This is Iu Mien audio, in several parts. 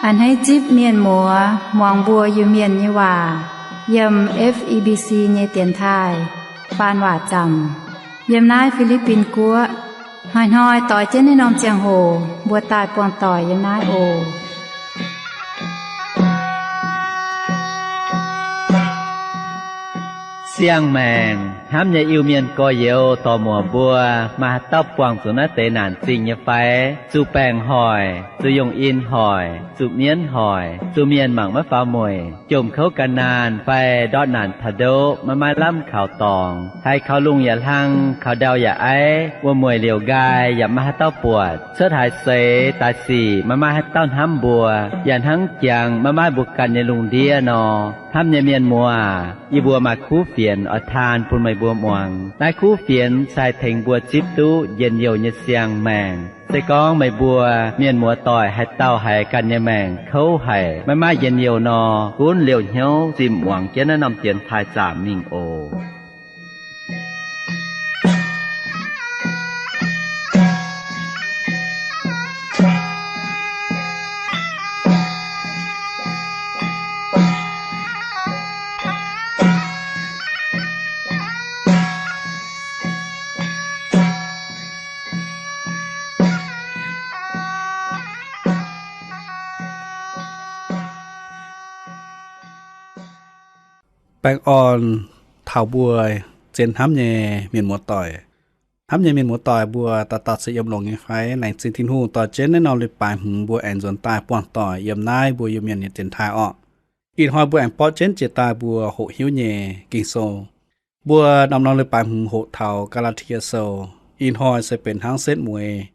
A'hneiv zipv mienh muoz muangx mbuo Iu-Mienh nyei waac yiem F E B C nyei dienx taaih faan waac zaamc yiem naaiv Fi^li^bin Guoqv. Hnoi-hnoi doix jienv naaiv norm ziangh hoc mbuo daaih buangh doic yiem naaiv oc. Siang-maengc hnamv nyei Iu-Mienh gorx-youz dorc-muoc mbuo, maaih haaix dauh buangh zuqc naaiv deix naanc zingh nyei fai? Zuqc baengc hoic, zuqc yungh in hoic, zuqc mienv hoic, zuqc mienh mangc maiv faaux mueic, jomc kouv gan naanh fai ndortv naanc taux ndoqv maiv maaih lamh kaux dorngx, haiz kaux lungh yaac hlang, kaux ndau yaac aiv, wuom-mueic liouc nqaai yaac maiv maaih haaix dauh buatc, cuotv haaix seix daaih sic maiv maaih haaix dauh hnamv mbuo, yaac hnangv jangx maiv maaih mbuo ganh nyei lungh ndiev nor. Hnamv nyei mienh muoz, yie mbuo maaih kuv fienx oix taan bun meih mbuo muangx. Naaiv kuv fienx se haih tengx mbuo zipv duqv njien-youh nyei siang-maengc. Se gorngv meih mbuo mienh muoz-doic haaix dauh haiz ganh nyei maengc kouv haic, maiv maaih njien-youh nor, gunv liouh hnyouv zimh muangx jienv naaiv norm dienx taaih zaamc mingh oc. Baengh orn taux mbuo zien hnamv nyei mienh muoz-doic. Hnamv nyei mienh muoz-doic mbuo, dauh dauh se yiem longx nyei fai? Laengz zingh Tin-Hungh dorh jienv naaiv norm leiz-baaix hmz mbuo aengx nzuonx daaih buangh doic yiem naaiv mbuo Iu-Mienh nyei dienx taaih orqc. Ih hnoi mbuo aengx borqv jienv jiex daaih mbuo hoqc hiuv nyei Ging-Sou. Mbuo norm-norm leiz-baaix hmz hoqc taux Gaa^laa^tie Sou. Ih hnoi se benx hnangv setv mueiz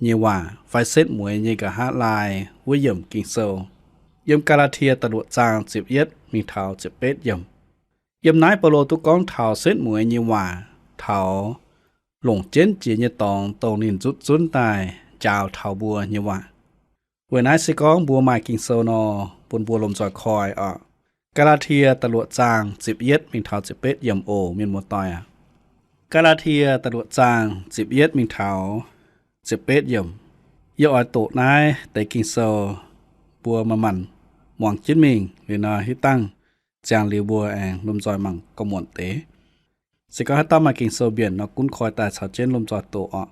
nyei waac fai setv mueiz nyei nqa'haav laai wuov yiemc Ging-Sou, yiem Gaa^laa^tie da'luoqc zaang ziepc yietv mingh taux ziepc betv yiemc. Yiem naaiv Baulo duqv gorngv taux setv mueiz nyei waac, taux longc jienv jiex nyei dorngx dongh ninh nzutv zunv daaih njaaux taux mbuo nyei waac. Weic naaiv se gorngv mbuo maaih Ging-Sou nor, bun mbuo lomh nzoih koi oc. Gaa^laa^tie da'luoqc zaang ziepc yietv mingh taux ziepc betv yiemc oc, mienh muoz-doic aac. Gaa^laa^tie da'luoqc zaang ziepc yietv mingh taux ziepc betv yiemc. Yie oix doqc naaiv deix Ging-Sou mbuo manc-manc muangx jienv mingh liuz nor, hitv dangh ziangx liuz mbuo aengx lomh nzoih mangc gorngv muonc deix. Se gorngv haaix dauh maaih Ging-Sou mbienc nor, gunv koi daaih caux jienv lomh nzoih doqc oc.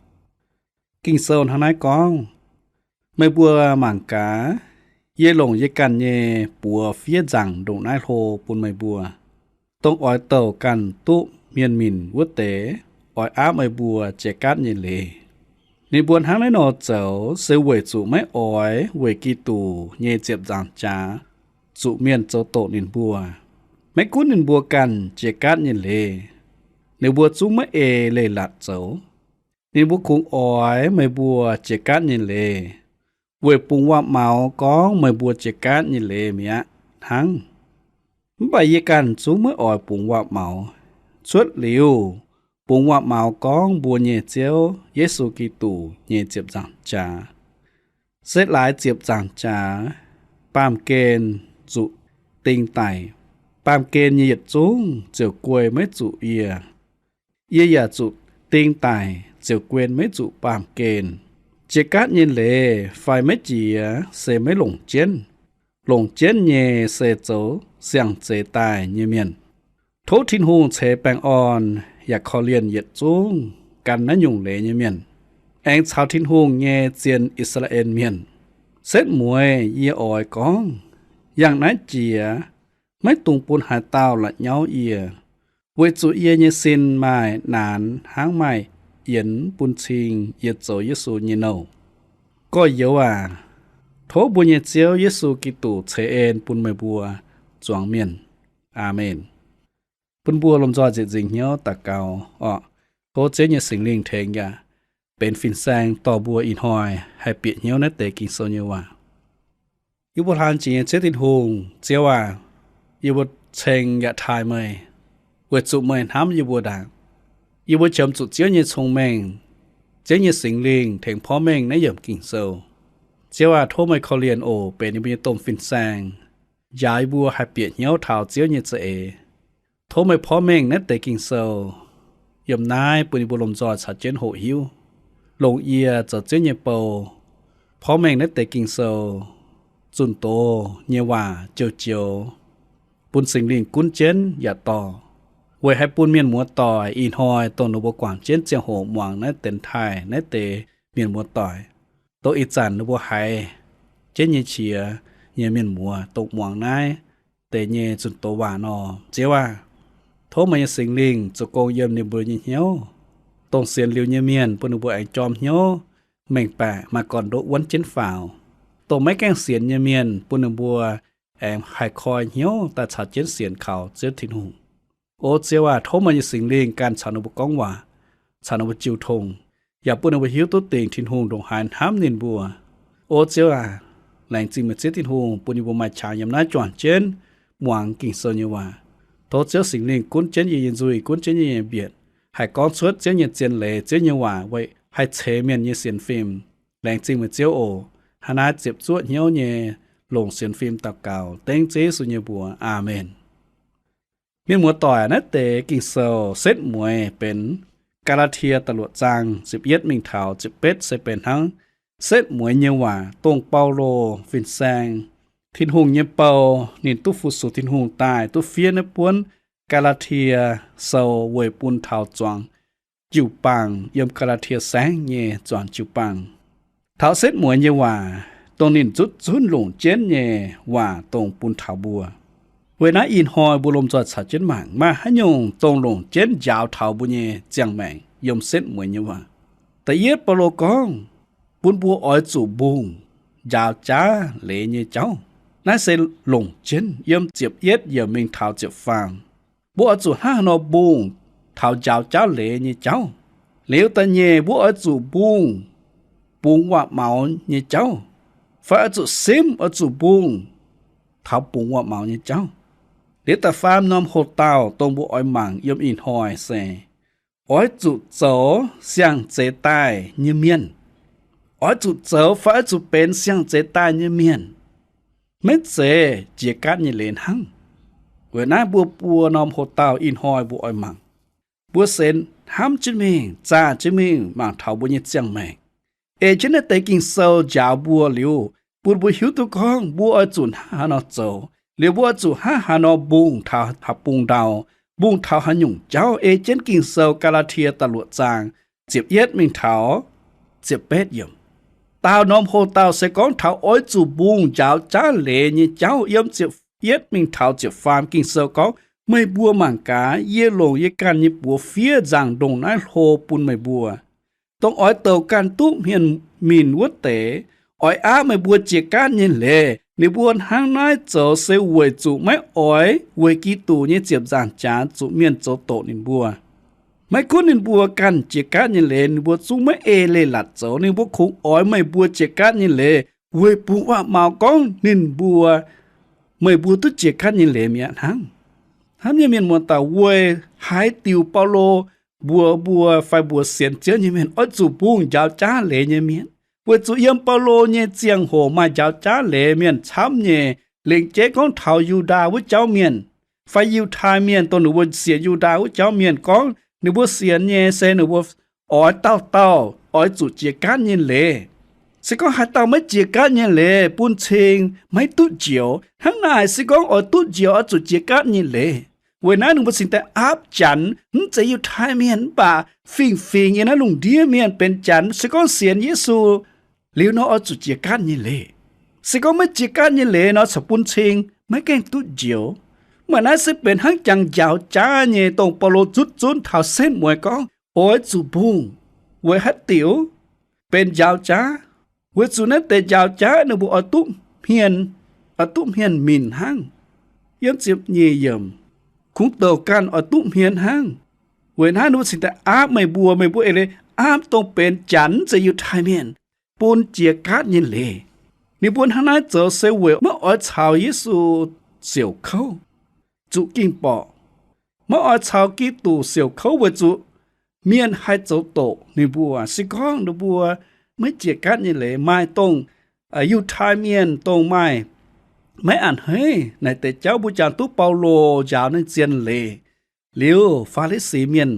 Ging-Sou hnangv naaiv gorngv, Meih mbuo mangc gaax, yie longc yie ganh nyei buoz fiev nzaangc ndongc naaiv hlo bun meih mbuo, dongh oix douc ganh duqv mienh minc wuov deix, oix aapv meih mbuo jiex gaatv nyei leiz. Ninh mbuo hnangv naaiv nor zoux se weic zuqc maiv oix weic Giduc nyei ziepc nzaangc jaax zuqc mienh zoux doqc ninh mbuo. Maiv gunv ninh mbuo ganh jiex gaatv nyei leiz, ninh mbuo zungv maiv ei leiz-latc zoux. Ninh mbuo kungx oix meih mbuo jiex gaatv nyei leiz, weic bungx waac-maux gorngv meih mbuo jiex gaatv nyei leiz mi'aqv hnangv. Mv baac yie ganh zungv maiv oix bungx waac-maux, cuotv liuz bungx waac-maux gorngv mbuo nyei Ziouv Yesu Giduc nyei ziepc nzaangc jaax. Se laaix ziepc nzaangc jaax, baamh gen zuqc ding daic, baamh gen nyei yietc zungv ziouc guei maiv zuqc yie. Yie yaac zuqc ding daic ziouc guei maiv zuqc baamh gen. Jiex gaatv nyei leiz fai maiv jiex se maiv longc jienv. Longc jienv nyei se zoux siang-zeix daaih nyei mienh. Tov Tin-Hungh ceix baengh orn yaac korv-lienh yietc zungv gan naaiv nyungc leiz nyei mienh, aengx caux Tin-Hungh nyei zien I^saa^laa^en Mienh. Setv mueiz yie oix gorngv, yangh naaiv jiex maiv dungx bun haaix dauh la'nyauv yie, weic zuqc yie nyei sin maaih naanx hnangv maaih yienx bun cing yie zoux Yesu nyei nouh. Gorx-youz aac, tov mbuo nyei Ziouv Yesu Giduc ceix en bun meih mbuo zuangx mienh. Aamen. Bun mbuo lomh nzoih nzieqc nzingc hnyouv daux gaux orqc. Tov Ziouv nyei Singx Lingh tengx yaac benx fin-saeng dorh mbuo ih hnoi haih bieqc hnyouv naaiv deix Ging-Sou nyei waac. Yie mbuo hlan jiex nyei Ziouv Tin-Hungh, Ziouv aac, yie mbuo ceng yaac taaih meih, weic zuqc meih hnamv yie mbuo ndaangc. Yie mbuo qiemx zuqc Ziouv nyei cong-mengh, Ziouv nyei Singx Lingh tengx porv mengh naaiv yiemc Ging-Sou. Ziouv aac, tov meih korv-lienh oc, benx yie mbuo nyei domh fin-saeng, njaaux yie mbuo haih bieqc hnyouv taux Ziouv nyei za'eix. Tov meih porv mengh naaiv deix Ging-Sou yiem naaiv bun yie mbuo lomh nzoih caux jienv hoqc hiuv, longc yie zoux Ziouv nyei bou, porv mengh naaiv deix Ging-Sou zunh doz nyei waac joux-joux bun Singx Lingh gunv jienv yaac dorh, weic haih bun mienh muoz-doic ih hnoi dongh ninh mbuo guangc jienv ziangh hoc muangx naaiv dienx taaih naaiv deix mienh muoz-doic, dongh ih zanc ninh mbuo haiz jienv nyei qiex nyei mienh muoz dongh muangx naaiv deix nyei zunh doz waac nor, Ziouv aah! Tov meih nyei Singx Lingh zoux gong yiem ninh mbuo nyei hnyouv, dongh sienx liuz nyei mienh bun ninh mbuo aengx jorm hnyouv, mengh baeqc maaih gorn-ndoqv wuonv jienv faaux. Dongh maiv gaengh sienx nyei mienh bun ninh mbuo aengx haih koi hnyouv daaih caux jienv sienx kaux Ziouv Tin-Hungh. O Ziouv aah! Tov meih nyei Singx Lingh ganh caux ninh mbuo gorngv waac, caux ninh mbuo jiu tong, yaac bun ninh mbuo hiuv duqv dingc Tin-Hungh ndongc haaix hnamv ninh mbuo. O Ziouv aah! Laengz zingh meih Ziouv Tin-Hungh bun yie mbuo maaih qangx yiem naaiv juangc jienv muangx Ging-Sou nyei waac. Tov Ziouv Singx Lingh gunv jienv yie nyei nzuih, gunv jienv yie nyei mbietc, haih gorngv cuotv Ziouv nyei zien leiz, Ziouv nyei waac weic haih ceix mienh nyei sienx fim. Laengz zingh meih Ziouv oc. Hnangv naaiv ziepc zuoqv hnyouv nyei longc sienx fim daux gaux dengv Ziouv Yesu nyei mbuox. Aamen. Mienh muoz-doic, naaiv deix Ging-Sou setv mueiz benx Gaa^laa^tie da'luoqc zaang ziepc yietv mingh taux ziepc betv se benx hnangv setv mueiz nyei waac dongh Baulo fin-saeng Tin-Hungh nyei bou, ninh duqv fu-sux Tin-Hungh daaih duqv fiev naaiv buonv Gaa^laa^tie Sou weic bun taux zuangx jiu-baang yiem Gaa^laa^tie Saengv nyei zuangx jiu-baang. Taux setv mueiz nyei waac dongh ninh zutv zunv longc jienv nyei waac dongh bun taux mbuo. Weic naaiv ih hnoi mbuo lomh nzoih caux jienv mangc maaih haaix nyungc dongh longc jienv njaaux taux mbuo nyei ziangh maengc yiem setv mueiz nyei waac. Da'yietv Baulo gorngv, bun mbuo oix zuqc mbungh njaaux jaav leiz nyei jauv. Naaiv se longc jienv yiem ziepc yietv yiemc mingh taux ziepc faam. Mbuo oix zuqc hnangv haaix nor mbungh taux njaaux jaav leiz nyei jauv? Liuz da'nyeic mbuo oix zuqc mbungh bungx waac-maux nyei jauv, fai oix zuqc simv oix zuqc mbungh taux bungx waac-maux nyei jauv. Liuz da'faam norm hoc-dauh dongh mbuo oix mangc yiem ih hnoi se oix zuqc zoux siang-zeix daaih nyei mienh. Oix zuqc zoux fai oix zuqc benx siang-zeix daaih nyei mienh, maiv zeiz jiex gaatv nyei leiz hnangv. Weic naaiv mbuo buo norm hoc-dauh ih hnoi mbuo oix mangc. Mbuo se hnamv jienv mingh, zaah jienv mingh mangc taux mbuo nyei ziangh maengc, ei jienv naaiv deix Ging-Sou njaaux mbuo liuz, bun mbuo hiuv duqv gorngv mbuo oix zuqc hnangv haaix nor zoux, liuz mbuo oix zuqc hnangv haaix nor mbungh taux haaix bung ndau, mbungh taux haaix nyungc jauv, ei jienv Ging-Sou Gaa^laa^tie da'luoqc zaang ziepc yietv mingh taux ziepc betv yiemc. Daauh norm hoc-dauh se gorngv taux oix zuqc mbungh njaaux jaav leiz nyei jauv. Yiem ziepc yietv mingh taux ziepc faam Ging-Sou gorngv, meih mbuo mangc gaax, yie longc yie ganh nyei buoz fiev nzaangc ndongc naaiv hlo bun meih mbuo, dongh oix douc ganh duqv hmien minc wuov deix, oix aapv meih mbuo jiex gaatv nyei leiz. Ninh mbuo hnangv naaiv zoux se weic zuqc maiv oix weic Giduc nyei ziepc nzaangc jaax zuqc mienh zoux doqc ninh mbuo. Maiv gunv ninh mbuo ganh jiex gaatv nyei leiz, ninh mbuo zungv maiv ei leiz-latc zoux. Ninh mbuo kungx oix meih mbuo jiex gaatv nyei leiz weic bungx waac-maux gorngv ninh mbuo, meih mbuo duqv jiex gaatv nyei leiz mi'aqv hnangv. Hnamv nyei mienh muoz-doic, weic haaix diuc Baulo mbuox mbuo fai mbuox sienx Ziouv nyei mienh oix zuqc mbungh njaaux jaav leiz nyei mienh? Weic zuqc yiem Baulo nyei ziangh hoc maaih njaaux jaav leiz mienh camv nyei, lengc jeiv gorngv taux Yu^ndaa wuov jauv mienh fai Yiutai Mienh, dongh ninh mbuo sienx Yu^ndaa wuov jauv mienh gorngv ninh mbuo sienx nyei se ninh mbuo oix dauh dauh oix zuqc jiex gaatv nyei leiz. Se gorngv haaix dauh maiv jiex gaatv nyei leiz, bun cing maiv duqv njoux. Hnangv naaic, se gorngv oix duqv njoux, oix zuqc jiex gaatv nyei leiz. Weic naaiv ninh mbuo cingx daaih aapv Janx, mv zeiz Yiutai Mienh, mv baac fingx-fingx yiem naaiv lungh ndiev mienh benx Janx, se gorngv sienx Yesu liuz nor oix zuqc jiex gaatv nyei leiz. Se gorngv maiv jiex gaatv nyei leiz nor, corc bun cing maiv gaengh duqv njoux. Maaih naaiv se benx hnangv jangx njaaux jaav nyei, dongh Baulo zutv zunv taux setv mueiz gorngv oix zuqc mbungh. Weic haaix diuc benx njaaux jaav? Weic zuqc naaiv deix njaaux jaav ninh mbuo oix duqv hmien, oix duqv hmien minc hnangv. Yiem ziepc nyeic yiemc, kungx douc ganh oix duqv hmien hnangv. Weic naaiv ninh mbuo cingx daaih aapv meih mbuo, meih mbuo eix leiz aapv dongh benx Janx, mv zeiz Yiutai Mienh, bun jiex gaatv nyei leiz. Ninh mbuo hnangv naaiv zoux se weic maiv oix caux Yesu siouc kouv, zuqc ging-borqc. Maiv oix caux Giduc siouc kouv weic zuqc mienh haih zoux doqc ninh mbuo. Se gorngv ninh mbuo maiv jiex gaatv nyei leiz, maaih dongh Yiutai Mienh dongh maaih maiv a'hneiv naaic deix jauv, mbuo jangx duqv Baulo njaaux naaiv zien leiz liuz, Faa^li^si Mienh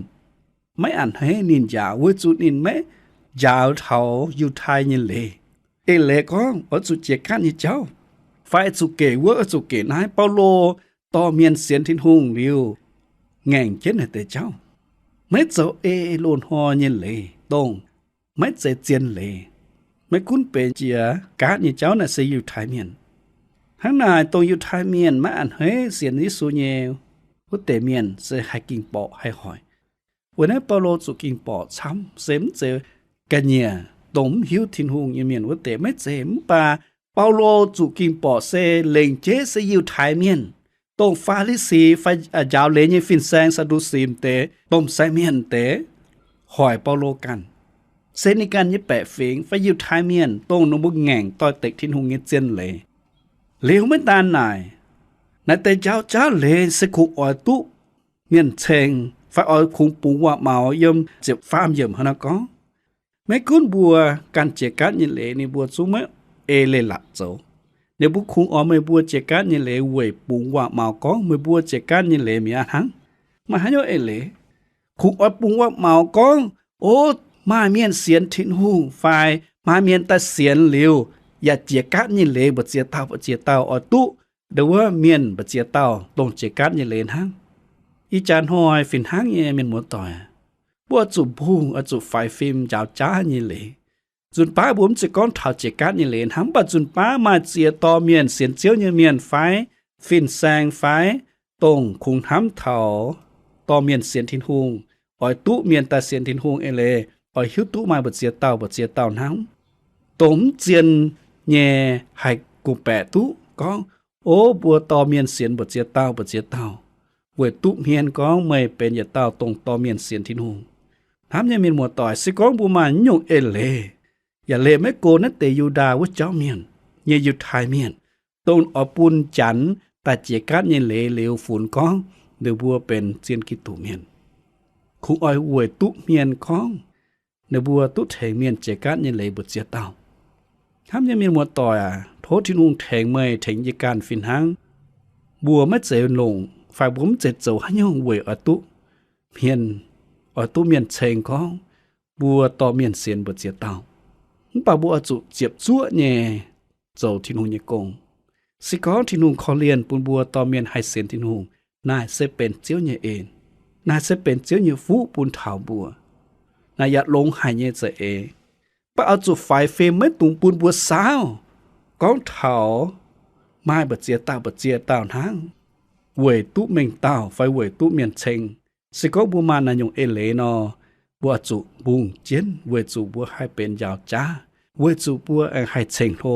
maiv a'hneiv ninh njaaux weic zuqc ninh maiv njaaux taux Yiutai nyei leiz. Eix leiz gorngv oix zuqc jiex gaatv nyei jauv. fai zuqc gec wuov, zuqc gec naaiv. Baulo dorh mienh sienx Tin-Hungh liuz, ngaengc jienv naaiv deix jauv. Maiv zoux ei loz-hnoi nyei leiz, dongh maiv zeiz zien leiz. Maiv gunv benx jiex gaatv nyei jauv naaic se Yiutai Mienh. Hnangv naaic, dongh Yiutai Mienh maiv a'hneiv sienx Yesu nyei wuov deix mienh se haih ging-borqc haih hoic. Weic naaiv Baulo zuqc ging-borqc camv, se mv zeiz ga'nyiec dongh mv hiuv Tin-Hungh nyei mienh wuov deix, maiv zeiz. Mv baac Baulo zuqc ging-borqc se lengc jeiv se Yiutai Mienh, dongh Faa^li^si fai njaaux leiz nyei fin-saeng, Saa^ndu^si deix, domh saeng mienh deix, hoic Baulo ganh. Se ninh ganh nyei baeqc fingx fai Yiutai Mienh, dongh ninh mbuo ngaengc doix-dekc Tin-Hungh nyei zien leiz. Liuz maiv daan naaic, naaiv deix njaaux jaav leiz se kungx oix duqv mienh ceng fai oix kungx bungx waac-maux. Yiem ziepc faam yiemc hnangv naaiv gorngv, maiv gunv mbuo ganh jiex gaatv nyei leiz, ninh mbuo zungv maiv ei leiz-latc zoux. Ninh mbuo kungx oix meih mbuo jiex gaatv nyei leiz weic bungx waac-maux gorngv meih mbuo jiex gaatv nyei leiz mi'aqv hnangv. Maaih haaix nyungc eix leiz? Kungx oix bungx waac-maux gorngv, o, maaih mienh sienx Tin-Hungh fai maaih mienh daaih sienx liuz, yaac jiex gaatv nyei leiz mbu'ziex dauh mbu'ziex dauh, oix duqv ndo wuov mienh mbu'ziex dauh dongh jiex gaatv nyei leiz hnangv. Ih jaax hnoi fih hnangv nyei, mienh muoz-doic, mbuo oix zuqc mbungh, oix zuqc faix fim njaaux jaav nyei leiz. Nzunc baav mbuo mv zeiz gorngv taux jiex gaatv nyei leiz hnangv, mv baac nzunc baav maaih ziex dorh mienh sienx Ziouv nyei mienh fai fin-saeng fai dongh kungx hnamv taux dorh mienh sienx Tin-Hungh, oix duqv mienh daaih sienx Tin-Hungh eix leiz, oix hiuv duqv maaih mbu'ziex dauh mbu'ziex dauh hnangv, dongh mv zien nyei haih gong-baeqc duqv gorngv, o, mbuo dorh mienh sienx mbu'ziex dauh mbu'ziex dauh, weic duqv hmien gorngv meih benx yietc dauh dongh dorh mienh sienx Tin-Hungh. Hnamv nyei mienh muoz-doic, se gorngv mbuo maaih naaiv nyungc eix leiz, yaac leih maiv go naaiv deix Yu^ndaa wuov jauv mienh nyei Yiutai Mienh, dongh oix bun Janx daaih jiex gaatv nyei leiz liuz funx gorngv ninh mbuo benx zien Giduc Mienh. Kungx oix weic duqv hmien gorngv ninh mbuo duqv tengx mienh jiex gaatv nyei leiz mbu'ziex dauh. Hnamv nyei mienh muoz-doic aac, tov Tin-Hungh tengx meih tengx yie ganh fih hnangv. Mbuo maiv zeiz longc fai mbuo mv zeiz zoux haaix nyungc weic oix duqv hmien, oix duqv mienh ceng gorngv mbuo dorh mienh sienx mbu'ziex dauh. Mv baac mbuo oix zuqc ziepc zuoqv nyei zoux Tin-Hungh nyei gong. Se gorngv Tin-Hungh korv-lienh bun mbuo dorh mienh haih sienx Tin-Hungh, naaic se benx Ziouv nyei en. Naaic se benx Ziouv nyei fuqv bun taux mbuo. Naaic yaac longx haic nyei za'eix. Mv baac oix zuqc faix fim maiv dungx bun mbuo saauv gorngv taux maaih mbu'ziex dauh mbu'ziex dauh hnangv, weic duqv mengh dauh fai weic duqv mienh ceng. Se gorngv mbuo maaih naaiv nyungc eix leiz nor, mbuo oix zuqc mbungh jienv weic zuqc mbuo haih benx njaaux jaav, weic zuqc mbuo aengx haih ceng-hlo,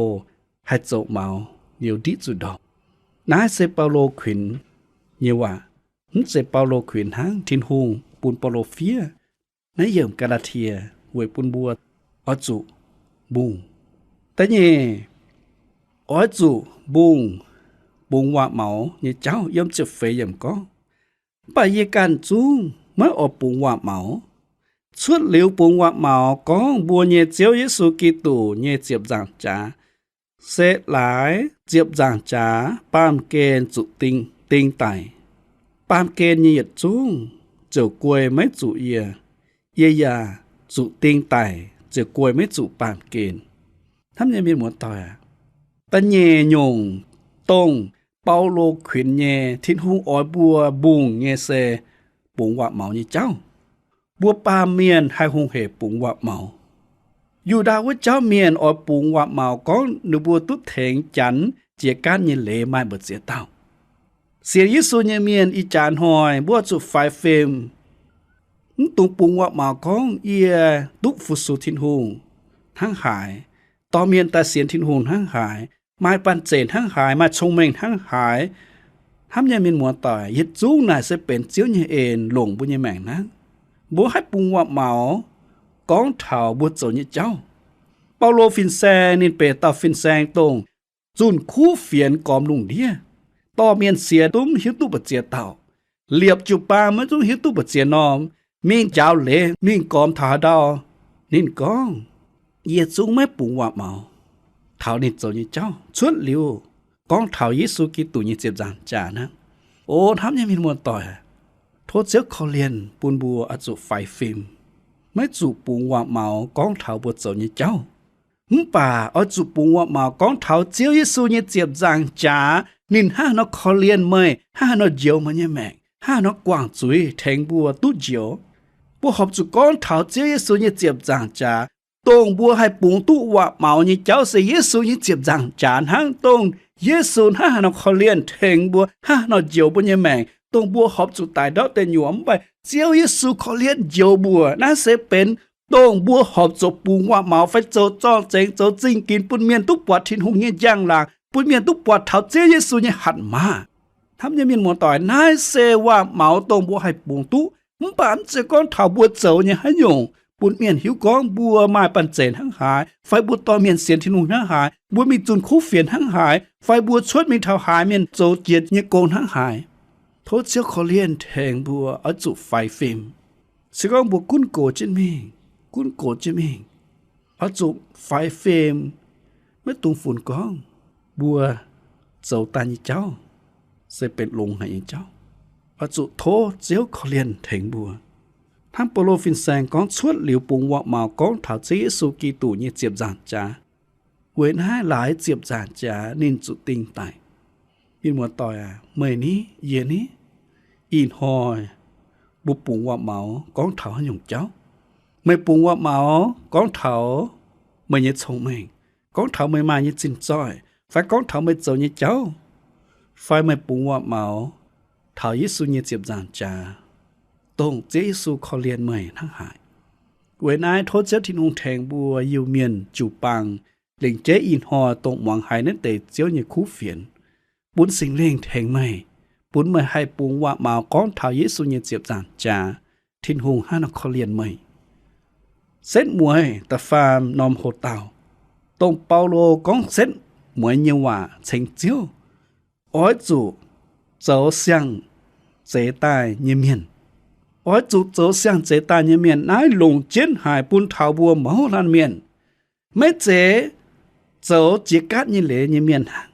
haih zoux maux liuz ndiqv zuqc ndorpc. Naaiv se Baulo kuinx nyei waac. Mv zeiz Baulo kuinx hnangv, Tin-Hungh bun Baulo fiev naaiv yiemc Gaa^laa^tie weic bun mbuo oix zuqc mbungh. Da'nyeic, oix zuqc mbungh bungx waac-maux nyei jauv. Yiem ziepc feix yiemc gorngv, mv baac yie ganh zungv maiv oix bungx waac-maux. Cuotv liuz bungx waac-maux gorngv mbuo nyei Ziouv Yesu Giduc nyei ziepc nzaangc jaax, se laaix ziepc nzaangc jaax baamh gen zuqc ding, ding daic. Baamh gen nyei yietc zungv ziouc guei maiv zuqc yie. Yie yaac zuqc ding daic ziouc guei maiv zuqc baamh gen. Hnamv nyei mienh muoz-doic aac, da'nyeic nyungc dongh Baulo kuinx nyei, Tin-Hungh oix mbuo mbungh nyei se bungx waac-maux nyei jauv. Mbuo baamh mienh haih hungh hec bungx waac-maux. Yu^ndaa wuov jauv mienh oix bungx waac-maux gorngv ninh mbuo duqv tengx Janx jiex gaatv nyei leiz maaih mbu'ziex dauh. Sienx Yesu nyei mienh ih jaax hnoi mbuo zuqc faix fim, mv dungx bungx waac-maux gorngv yie duqv fu-sux Tin-Hungh hnangv haaix, dorh mienh daaih sienx Tin-Hungh hnangv haaix, maaih banh zeic hnangv haaix, maaih cong-mengh hnangv haaix. Hnamv nyei mienh muoz-doic, yietc zungv naaic se benx Ziouv nyei en longc mbuo nyei maengc hnangv. Mbuo haih bungx waac-maux gorngv taux mbuo zoux nyei jauv. Baulo fin-saeng ninh benx dauh fin-saeng dongh zunh kuv fienx gormx lungh ndiev, dorh mienh sienx duqv mv hiuv duqv mbu'ziex dauh, liepc jiu-baang maiv zungv hiuv duqv mbu'ziex norm, mingh njaaux leiz, mingh gormx taux haaix ndau. Ninh gorngv, yie zungv maiv bungx waac-maux taux ninh zoux nyei jauv cuotv liuz gorngv taux Yesu Giduc nyei ziepc nzaangc jaax hnangv. O hnamv nyei mienh muoz-doic, tov Ziouv korv-lienh bun mbuo oix zuqc faix fim, maiv zuqc bungx waac-maux gorngv taux mbuo zoux nyei jauv. Mv baac oix zuqc bungx waac-maux gorngv taux Ziouv Yesu nyei ziepc nzaangc jaax, ninh hnangv haaix nor korv-lienh meih, hnangv haaix nor njoux meih nyei maengc, hnangv haaix nor guangc zuiz tengx mbuo duqv njoux. Mbuo horpc zuqc gorngv taux Ziouv Yesu nyei ziepc nzaangc jaax. Dongh mbuo haih bungx duqv waac-maux nyei jauv se Yesu nyei ziepc nzaangc jaax hnangv, dongh Yesu hnangv haaix nor korv-lienh tengx mbuo, hnangv haaix nor njoux mbuo nyei maengc, dongh mbuo horpc zuqc daic ndortv deic nyuoqc mv baac Ziouv Yesu korv-lienh njoux mbuo. Naaiv se benx dongh mbuo horpc zuqc bungx waac-maux fai zoux zorng-zengx, zoux zingh ginx bun mienh duqv buatc Tin-Hungh nyei njang-laangc, bun mienh duqv buatc taux Ziouv Yesu nyei hatc maaz. Hnamv nyei mienh muoz-doic, naaiv se waac-maux dongh mbuo haih bungx duqv. Mv baac mv zeiz gorngv taux mbuo zoux nyei haaix nyungc bun mienh hiuv gorngv mbuo maaih banh zeic hnangv haaix, fai mbuo dorh mienh sienx Tin-Hungh hnangv haaix, mbuo mingh zunh kuv fienx hnangv haaix, fai mbuo cuotv mingh taux haaix mienh zoux jiex nyei gong hnangv haaix. Tov Ziouv korv-lienh tengx mbuo oix zuqc faix fim. Se gorngv mbuo gunv gox jienv mingh, gunv gox jienv mingh, oix zuqc faix fim, maiv dungx funx gorngv mbuo zoux daaih nyei jauv se benx longx haic nyei jauv. Oix zuqc tov Ziouv korv-lienh tengx mbuo. Hnangv Baulo fin-saeng gorngv, cuotv liuz bungx waac-maux gorngv taux Ziouv Yesu Giduc nyei ziepc nzaangc jaax, weic naaiv laaix ziepc nzaangc jaax ninh zuqc ding daic. Mienh muoz-doic aac, meih ni, yie ni, ih hnoi mbuo bungx waac-maux gorngv taux haaix nyungc jauv? Meih bungx waac-maux gorngv taux meih nyei cong-mengh, gorngv taux meih maaih nyei zinh zoih, fai gorngv taux meih zoux nyei jauv? Fai meih bungx waac-maux taux Yesu nyei ziepc nzaangc jaax, dongh Ziouv Yesu korv-lienh meih hnangv haaix? Weic naaiv tov Ziouv Tin-Hungh tengx mbuo Iu-Mienh jiu-baang lengc jeiv ih hnoi dongh muangx haiz naaiv deix Ziouv nyei kuv fienx, bun Singx Lingh tengx meih, bun meih haih bungx waac-maux gorngv taux Yesu nyei ziepc nzaangc jaax, Tin-Hungh hnangv haaix nor korv-lienh meih. Setv mueiz da'faam norm hoc-dauh, dongh Baulo gorngv setv mueiz nyei waac ceng Ziouv, oix zuqc zoux siang-zeix daaih nyei mienh. Oix zuqc zoux siang-zeix daaih nyei mienh. Naaiv longc jienv haic bun taux mbuo mouz laanh mienh, maiv zeiz zoux jiex gaatv nyei leiz nyei mienh hnangv.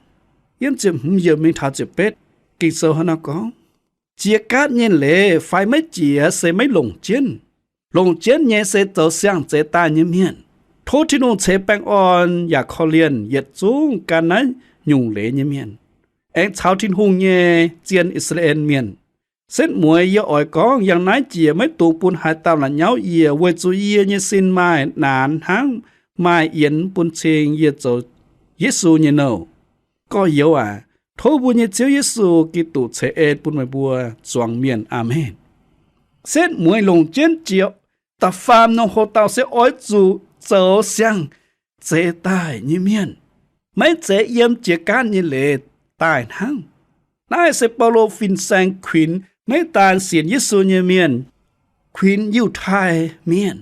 Yiem ziepc hmz yiemc mingh taux ziepc betv, Ging-Sou hnangv naaiv gorngv, jiex gaatv nyei leiz fai maiv jiex se maiv longc jienv. Longc jienv nyei se zoux siang-zeix daaih nyei mienh. Tov Tin-Hungh ceix baengh orn yaac korv-lienh yietc zungv gan naaiv nyungc leiz nyei mienh, aengx caux Tin-Hungh nyei zien I^saa^laa^en Mienh. Setv mueiz yie oix gorngv yangh naaiv jiex maiv dungx bun haaix dauh la'nyauv yie, weic zuqc yie nyei sin maaih naanx hnangv maaih yienx bun cing yie zoux Yesu nyei nouh. Gorx-youz aac, tov mbuo nyei Ziouv Yesu Giduc ceix en bun meih mbuo zuangx mienh. Aamen. Setv mueiz longc jienv jiex da'faam norm hoc-dauh se oix zuqc zoux siang-zeix daaih nyei mienh, maiv zeiz yiem jiex gaatv nyei leiz daaih hnangv. Naaiv se Baulo fin-saeng kuinx maiv daan sienx Yesu nyei mienh, kuinx Yiutai Mienh,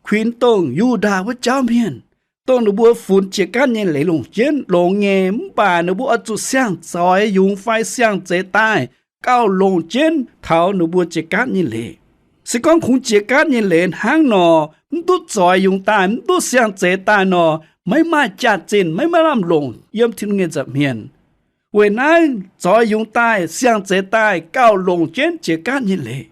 kuinx dongh Yu^ndaa wuov jauv mienh, dongh ninh mbuo funx jiex gaatv nyei leiz longc jienv longx nyei, mv baac ninh mbuo oix zuqc siang-zoix yungz fai siang-zeix daaih gauh longc jienv taux ninh mbuo jiex gaatv nyei leiz. Se gorngv kungx jiex gaatv nyei leiz hnangv nor, mv duqv zoix yungz daaih, mv duqv siang-zeix daaih nor, maiv maaih jaax-zinh, maiv maaih lamh longc yiem Tin-Hungh nyei nza'hmien. Weic naaiv zoix yungz daaih, siang-zeix daaih gauh longc jienv jiex gaatv nyei leiz.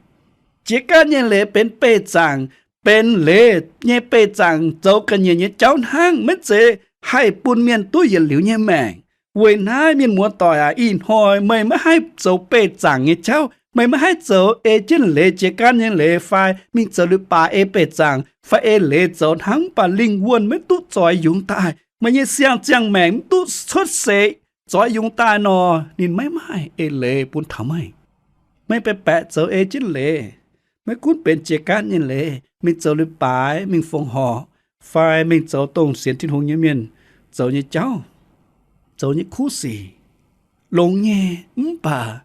Jiex gaatv nyei leiz benx beih zaangc, benx leiz nyei beih zaangc zoux ga'nyiec nyei jauv hnangv, maiv zeiz haih bun mienh duqv yietc liuz nyei maengc. Weic naaiv mienh muoz-doic aac, ih hnoi meih maiv haih zoux beih zaangc nyei jauv. Meih maiv haih zoux ei jienv leiz, jiex gaatv nyei leiz fai mingh zoux leiz-baaix ei beih zaangc fai ei leiz zoux hnangv, mv baac lingh wuonh maiv duqv zoix yungz daaih. Meih nyei siang-ziangh maengc mv duqv cuotv seix zoix yungz daaih nor, ninh maiv maaih eix leiz bun taux meih. Meih baeqc baeqc zoux ei jienv leiz, maiv gunv benx jiex gaatv nyei leiz, mingh zoux leiz-baaix, mingh fongc horc, fai mingh zoux dongh sienx Tin-Hungh nyei mienh zoux nyei jauv, zoux nyei kuv sic, longx nyei, mv baac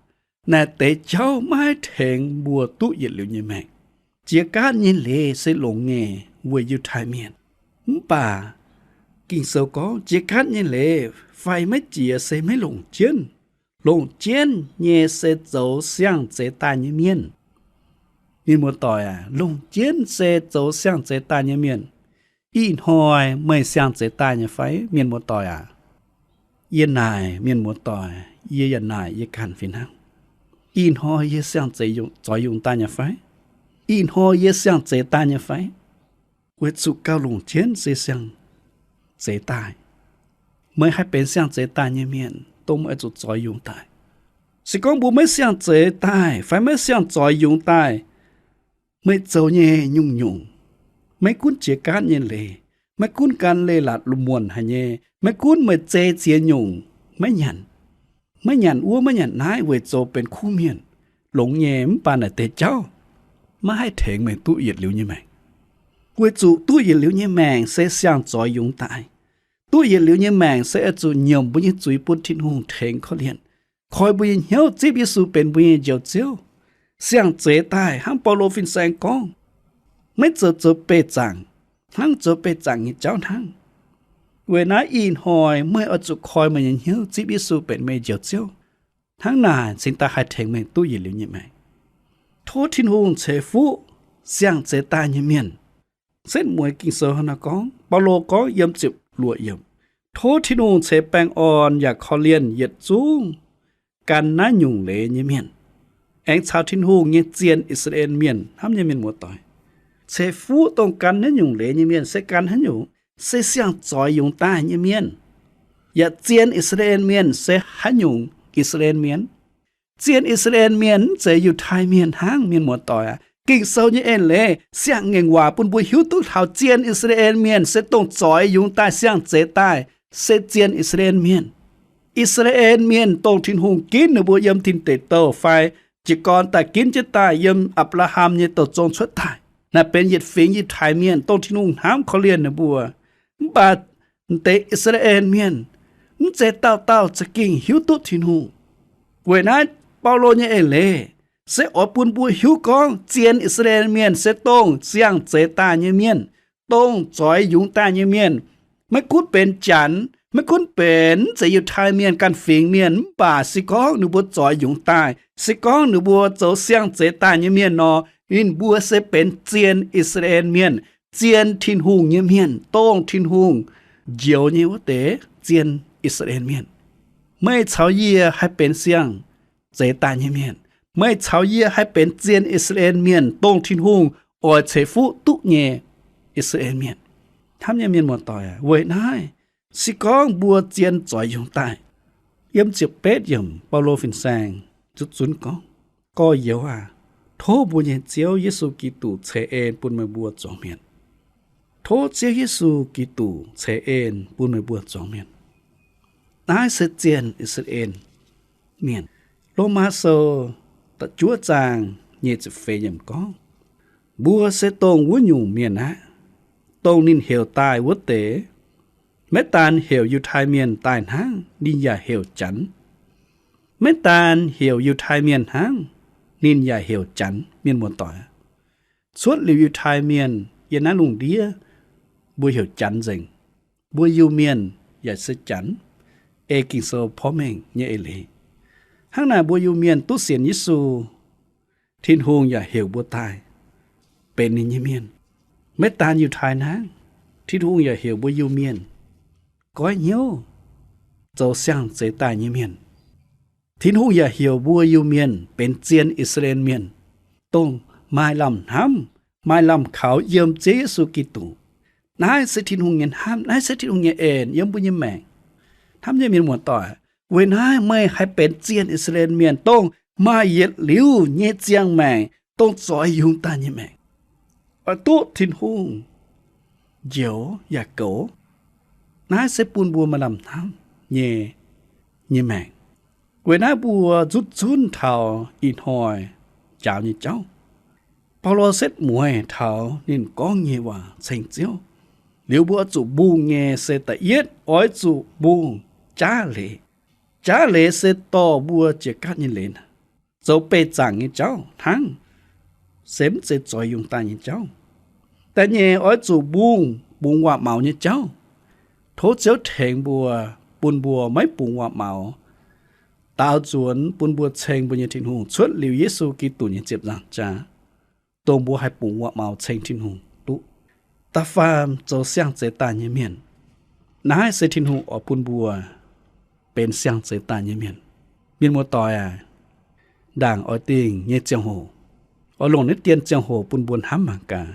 naaic deix jauv maiv haih tengx mbuo duqv yietc liuz nyei maengc. Jiex gaatv nyei leiz se longx nyei weic Yiutai Mienh, mv baac Ging-Sou gorngv jiex gaatv nyei leiz fai maiv jiex se maiv longc jienv. Longc jienv nyei se zoux siang-zeix daaih nyei mienh. Mienh muoz-doic aac, longc jienv se zoux siang-zeix daaih nyei mienh. Ih hnoi meih siang-zeix daaih nyei fai, mienh muoz-doic aac? Yie naaic mienh muoz-doic, yie yaac naaic yie ganh fih hnangv. Ih hnoi yie siang-zeix yungz, zoix yungz daaih nyei fai? Ih hnoi yie siang-zeix daaih nyei fai? Weic zuqc gauh longc jienv se siang-zeix zeix daaih. Meih haih benx siang-zeix daaih nyei mienh, dongh meih oix zuqc zoix yungz daaih. Se gorngv mbuo maiv siang-zeix daaih fai maiv siang-zoix yungz daaih, meih zoux nyei nyungc-nyungc, maiv gunv jiex gaatv nyei leiz, maiv gunv gan leiz-latc lungh muonc haic nyei, maiv gunv meih zei ziex nyungc maiv nyanc, maiv nyanc wuov maiv nyanc naaiv weic zoux benx kuv mienh, longx nyei, mv baac naaic deix jauv maiv haih tengx meih duqv yietc liuz nyei maengc. Weic zuqc duqv yietc liuz nyei maengc se siang-zoix yungz daaih. Duqv yietc liuz nyei maengc se oix zuqc nyiemc mbuo nyei zuiz bun Tin-Hungh tengx korv-lienh, koi mbuo nyei hnyouv zipv Yesu benx mbuo nyei Njoux Ziouv. Siang-zeix daaih hnangv Baulo fin-saeng gorngv, maiv zoux zoux beih zaangc, hnangv zoux beih zaangc nyei jauv hnangv. Weic naaiv ih hnoi meih oix zuqc koi meih nyei hnyouv zipv Yesu benx meih nyei Njoux Ziouv. Hnangv naaic cingx daaih haih tengx meih duqv yietc liuz nyei maengc. Tov Tin-Hungh ceix fuqv siang-zeix daaih nyei mienh. Setv mueiz Ging-Sou hnangv naaiv gorngv, Baulo gorngv yiem ziepc luoqc yiemc, tov Tin-Hungh ceix baengh orn yaac korv-lienh yietc zungv gan naaiv nyungc leiz nyei mienh, aengx caux Tin-Hungh nyei zien I^saa^laa^en Mienh hnamv nyei mienh muoz-doic. Ceix fuqv dongh gan naaiv nyungc leiz nyei mienh se gan haaix nyungc? Se siang-zoix yungz daaih nyei mienh. Yaac zien I^saa^laa^en Mienh se haaix nyungc I^saa^laa^en Mienh? Zien I^saa^laa^en Mienh mv zeiz Yiutai Mienh hnangv, mienh muoz-doic aac. Ging-Sou nyei eix leiz siang-ngaengc waac bun mbuo hiuv duqv taux zien I^saa^laa^en Mienh se dongh zoix yungz daaih siang-zeix daaih se zien I^saa^laa^en Mienh. I^saa^laa^en Mienh dongh Tin-Hungh ginv ninh mbuo yiem tin deic douh fai jiez gorn daaih ginv jienv daaih yiem Apc^laa^ham nyei douh zong cuotv daaih, naaic benx yietc fingx Yiutai Mienh dongh Tin-Hungh hnamv korv-lienh ninh mbuo. Mv baac m'deix I^saa^laa^en Mienh mv zeiz dauh dauh za'gengh hiuv duqv Tin-Hungh. Weic naaiv Baulo nyei eix leiz se oix bun mbuo hiuv gorngv zien I^saa^laa^en Mienh se dongh siang-zeix daaih nyei mienh, dongh zoix yungz daaih nyei mienh. Maiv gunv benx Janx, maiv gunv benx mv zeiz Yiutai Mienh, ganh fingx mienh, mv baac se gorngv ninh mbuo zoix yungz daaih, se gorngv ninh mbuo zoux siang-zeix daaih nyei mienh nor, ninh mbuo se benx zien I^saa^laa^en Mienh, zien Tin-Hungh nyei mienh, dongh Tin-Hungh njoux nyei wuov deix zien I^saa^laa^en Mienh. Meih caux yie haih benx siang-zeix daaih nyei mienh. Meih caux yie haih benx zien I^saa^laa^en Mienh, dongh Tin-Hungh oix ceix fuqv duqv nyei I^saa^laa^en Mienh. Hnamv nyei mienh muoz-doic aac, weic naaiv se gorngv mbuo zien zoix yungz daaih. Yiem ziepc betv yiemc Baulo fin-saeng zutv zunv gorngv, gorx-youz aac, tov mbuo nyei Ziouv Yesu Giduc ceix en bun meih mbuo zuangx mienh. Tov Ziouv Yesu Giduc ceix en bun meih mbuo zuangx mienh. Naaiv se zien I^saa^laa^en Mienh. Lomaa Sou da'juov zaang nyic ziepc feix yiemc gorngv, mbuo se dongh wuov nyungc mienh aqv, dongh ninh heuc daaih wuov deix. Maiv daan heuc Yiutai Mienh daaih hnangv, ninh yaac heuc Janx. Maiv daan heuc Yiutai Mienh hnangv, ninh yaac heuc Janx. Mienh muoz-doic, cuotv liuz Yiutai Mienh yiem naaiv lungh ndiev, mbuo heuc Janx nzengc. Mbuo Iu-Mienh yaac se Janx, ei Ging-Sou porv mengh nyei eix leiz. Hnangv naaic mbuo Iu-Mienh duqv sienx Yesu, Tin-Hungh yaac heuc mbuo daaih benx ninh nyei mienh. Maiv daan Yiutai hnangv, Tin-Hungh yaac heuc mbuo Iu-Mienh goiv hnyouv zoux siang-zeix daaih nyei mienh. Tin-Hungh yaac heuc mbuo Iu-Mienh benx zien I^saa^laa^en Mienh, dongh maaih lamh hnamv, maaih lamh kaux yiem Ziouv Yesu Giduc. Naaiv se Tin-Hungh nyei hnamv, naaiv se Tin-Hungh nyei en yiem mbuo nyei maengc. Hnamv nyei mienh muoz-doic, weic naaiv meih haih benx zien I^saa^laa^en Mienh, dongh maaih yietc liuz nyei ziangh maengc, dongh zoix yungz daaih nyei maengc, oix duqv Tin-Hungh njoux yaac goux. Naaiv se bun mbuo maaih lamh hnamv nyei, nyei maengc. Weic naaiv mbuo zutv zunv taux ih hnoi njaaux nyei jauv. Baulo setv mueiz taux ninh gorngv nyei waac ceng Ziouv. Liuz mbuo oix zuqc mbungh nyei se da'yietv oix zuqc mbungh jaav leiz. Jaav leiz se dorh mbuo jiex gaatv nyei leiz, zoux beih zaangc nyei jauv hnangv, se mv zeiz zoix yungz daaih nyei jauv. Da'nyeic oix zuqc mbungh bungx waac-maux nyei jauv. Tov Ziouv tengx mbuo, bun mbuo maiv bungx waac-maux, daaux nzuonx bun mbuo ceng mbuo nyei Tin-Hungh cuotv liuz Yesu Giduc nyei ziepc nzaangc jaax, dongh mbuo haih bungx waac-maux ceng Tin-Hungh duqv. Da'faam zoux siang-zeix daaih nyei mienh. Naaiv se Tin-Hungh oix bun mbuo benx siang-zeix daaih nyei mienh. Mienh muoz-doic aac, ndaangc oix dingh nyei ziangh hoc, oix longc naaiv dien ziangh hoc bun mbuo hnamv mangc gaax.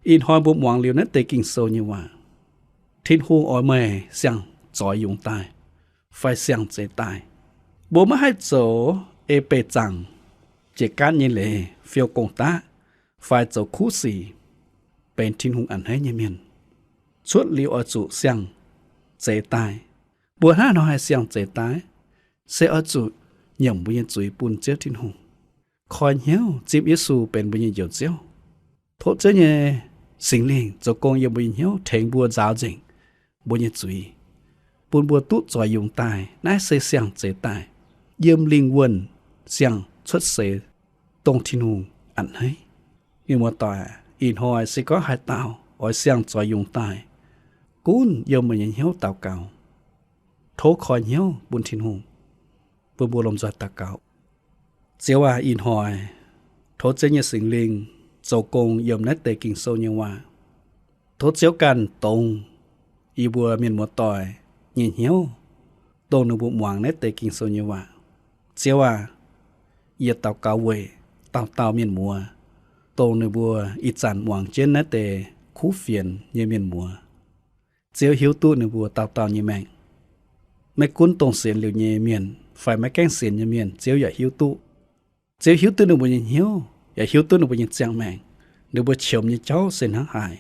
Ih hnoi mbuo muangx liuz naaiv deix Ging-Sou nyei waac, Tin-Hungh oix meih siang-zoix yungz daaih fai siang-zeix daaih. Mbuo maiv haih zoux ei beih zaangc, jiex gaatv nyei leiz, fiou gong-daqv, fai zoux kuv sic benx Tin-Hungh a'hneiv nyei mienh. Cuotv liuz oix zuqc siang-zeix daaih. Mbuo hnangv haaix nor haih siang-zeix daaih? Se oix zuqc nyiemc mbuo nyei zuiz bun Ziouv Tin-Hungh, koi hnyouv zipv Yesu benx mbuo nyei Njoux Ziouv. Tov Ziouv nyei Singx Lingh zoux gong yiem mbuo nyei hnyouv tengx mbuo nzaaux nzengc mbuo nyei zuiz, bun mbuo duqv zoix yungz daaih. Naaiv se siang-zeix daaih, yiem lingh wuonh siang cuotv seix, dongh Tin-Hungh a'hneiv. Mienh muoz-doic, ih hnoi se gorngv haaix dauh oix siang-zoix yungz daaih, gunv yiem meih nyei hnyouv daux gaux, tov koi hnyouv bun Tin-Hungh, bun mbuo lomh nzoih daux gaux. Ziouv aac, ih hnoi tov Ziouv nyei Singx Lingh zoux gong yiem naaiv deix Ging-Sou nyei waac. Tov Ziouv ganh dongz yie mbuo mienh muoz-doic nyei hnyouv, dongh ninh mbuo muangx naaiv deix Ging-Sou nyei waac. Ziouv aac, yie daux gaux weic dauh dauh mienh muoz, dongh ninh mbuo ih zanc muangx jienv naaiv deix kuv fienx nyei mienh muoz. Ziouv hiuv duqv ninh mbuo dauh dauh nyei maengc. Maiv gunv dongh sienx liuz nyei mienh fai maiv gaengh sienx nyei mienh, Ziouv yaac hiuv duqv. Ziouv hiuv duqv ninh mbuo nyei hnyouv, yaac hiuv duqv ninh mbuo nyei ziangh maengc. Ninh mbuo qiemx nyei jauv se hnangv haaix,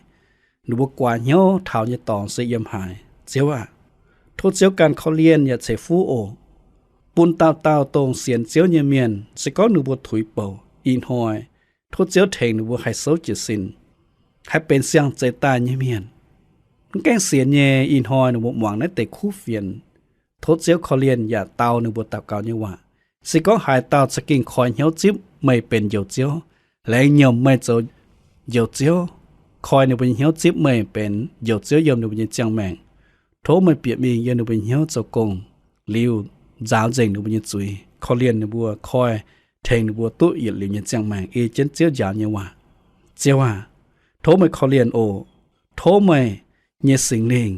ninh mbuo guaax hnyouv taux nyei dorngx se yiem haaix. Ziouv aac, tov Ziouv ganh korv-lienh yaac ceix fuqv oc, bun dauh dauh dongh sienx Ziouv nyei mienh, se gorngv ninh mbuo tuix bouc ih hnoi, tov Ziouv tengx ninh mbuo haih souv jiez sin, haih benx siang-zeix daaih nyei mienh. Mv gaengh sienx nyei, ih hnoi ninh mbuo muangx naaiv deix kuv fienx, tov Ziouv korv-lienh yaac dau ninh mbuo daux gaux nyei waac. Se gorngv haaix dauh za'gengh koi hnyouv zipv meih benx Njoux Ziouv, laengz nyiemc meih zoux Njoux Ziouv, koi ninh mbuo nyei hnyouv zipv meih benx Njoux Ziouv yiem ninh mbuo nyei ziangh maengc, tov meih bieqc mingh yiem ninh mbuo nyei hnyouv zoux gong, liuz nzaaux nzengc ninh mbuo nyei zuiz, korv-lienh ninh mbuo, koi tengx ninh mbuo duqv yietc liuz nyei ziangh maengc ei jienv Ziouv njaaux nyei waac. Ziouv aac, tov meih korv-lienh oc. Tov meih nyei Singx Lingh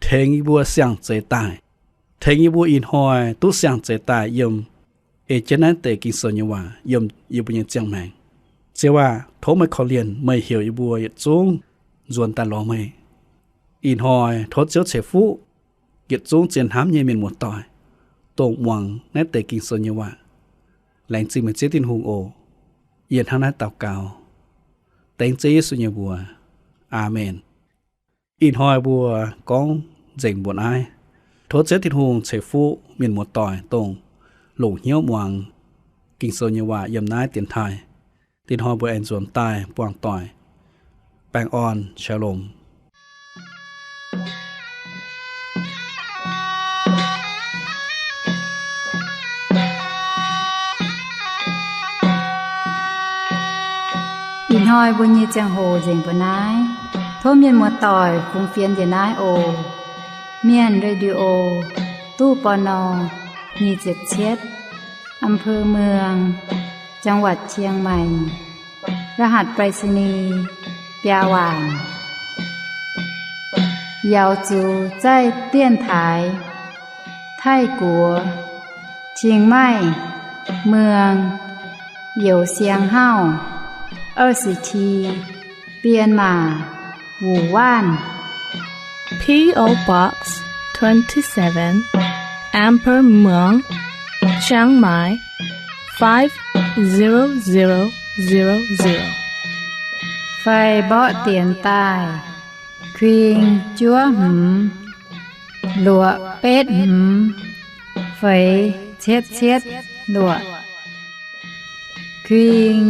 tengx yie mbuo siang-zeix daaih, tengx yie mbuo ih hnoi duqv siang-zeix daaih yiem ei jienv naaiv deix Ging-Sou nyei waac yiem yie mbuo nyei ziangh maengc. Ziouv aac, tov meih korv-lienh meih heuc yie mbuo yietc zungv nzuonx daaih lorz meih. Ih hnoi tov Ziouv ceix fuqv yietc zungv zien hnamv nyei mienh muoz-doic, dongh muangx naaiv deix Ging-Sou nyei waac. Laengz zingh meih Ziouv Tin-Hungh oc. Yie hnangv naaiv daux gaux dengv Ziouv Yesu nyei mbuox. Aamen. Ih hnoi mbuo gorngv nzengc mbuo naaiv. Tov Ziouv Tin-Hungh ceix fuqv mienh muoz-doic dongh longc hnyouv muangx Ging-Sou nyei waac yiem naaiv dienx taaih. Ih hnoi mbuo aengx nzuonx daaih buangh doic. Baengh orn, shalom. Ih hnoi mbuo nyei ziangh hoc nzengc mbuo naaiv. Tov mienh muoz-doic fungx fienx njiec naaiv oc. Mienh Radio, ตู้ ปณ. nyic ziepc cietv, อำเภอเมือง จังหวัดเชียงใหม่ รหัสไปรษณีย์ biaa waanc. 瑶族在电台 Taiv-Guoqv, Chiang Mai, เมือง Youh Siang Hauv, 二十七, Bienh Maac, Wuonh Waanv. P O Box twenty-seven, Amber Muang, Chiang Mai, five zero zero zero zero. Fai mborqv dienx daaih, kuing juov hmz, luoqc betv hmz, feix cietv cietv luoqc. Kuing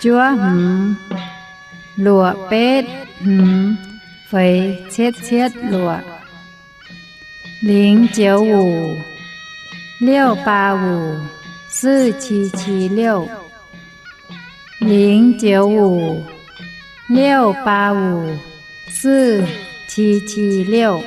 juov hmz, luoqc betv hmz, feix cietv cietv luoqc. 零九五六八五四七七六, 零九五六八五四七七六.